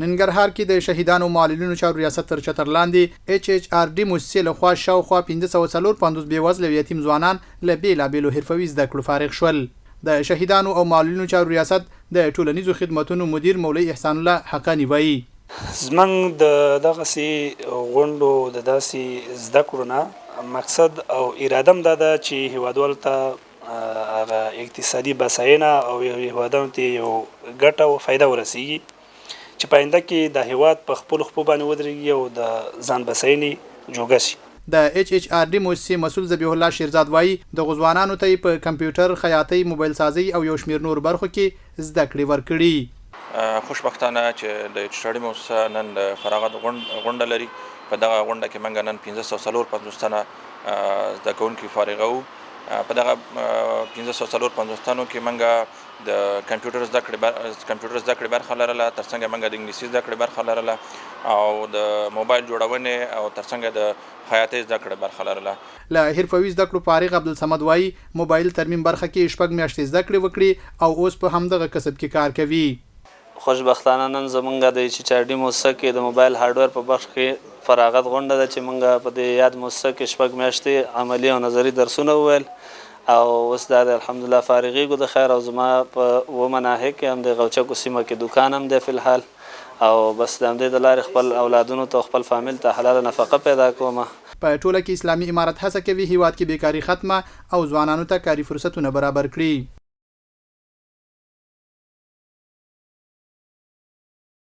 ننګرهار کې د شهیدانو او معلولینو چارو ریاست تر چتر لاندې ایچ ایچ آر ډي موسسې له خوا شاوخوا 554 بې وزله او یتیم ځوانان له بېلابېلو حرفوي زده کړو فارغ شول. د شهیدانو او معلولینو چارو ریاست د ټولنیزو خدمتونو مدیر مولوي احسان الله حقاني وايي. زموږ د دغسې غونډو د داسې زده کړو نه مقصد او اراده هم دا ده چې هېوادوالو ته هغه اقتصادي بساینه او هېوادانو ته یو ګټه او فایده ورسېږي چې په آینده کې دا هېواد په خپلو خپو باندې ودرېږي او د ځان بساینې جوګه شي. د ایچ ایچ آر ډي موسسې مسول ذبیح الله شیرزاد وايي، دغو ځوانانو ته یې په کمپیوټر، خیاطۍ، موبایل سازۍ او یو شمېر نورو برخو کې زده کړې ورکړي. خوشبختانه چې د ایچ ایچ آر ډي موسسه نن د فراغت غونډه لري، په دغه غونډه کې موږ نن 554 تنه زده کوونکي فارغوو. په دغه 554 تنو کې موږ د کمپیوټر زده کړې کمپیوټر زده کړې برخه لرله، ترڅنګ موږ د انګلیسي زده کړې برخه لرله او د موبایل جوړونې او ترڅنګ د خیاطۍ زده کړې برخه لرله. له حرفوي زده کړو فارغ عبدالصمد وايي، موبایل ترمیم برخه کې یې شپږ میاشتې زده کړې وکړې او اوس په همدغه کسب کې کار کوي. خوشبختانه نن زمونږ د ایچ ایچ آر ډي موسسه کې د موبایل هارډویر په بخش کې فراغت غونډه ده چې مونږ په دې یاد موسسه کې شپږ میاشتې عملي او نظري درسونه وویل او اوس دا دی الحمدلله فارغیږو د خیر او زما په اوومه ناحیه کې هم د غوچکو سیمه کې دوکان هم دی فی الحال او بس د همدې د لارې خپل اولادونو ته او خپل فامیل ته حلاله نفقه پیدا کوم. په ټوله کې اسلامي امارت هڅه کوي هېواد کې بېکاري ختمه او ځوانانو ته کاري فرصتونه برابر کړي.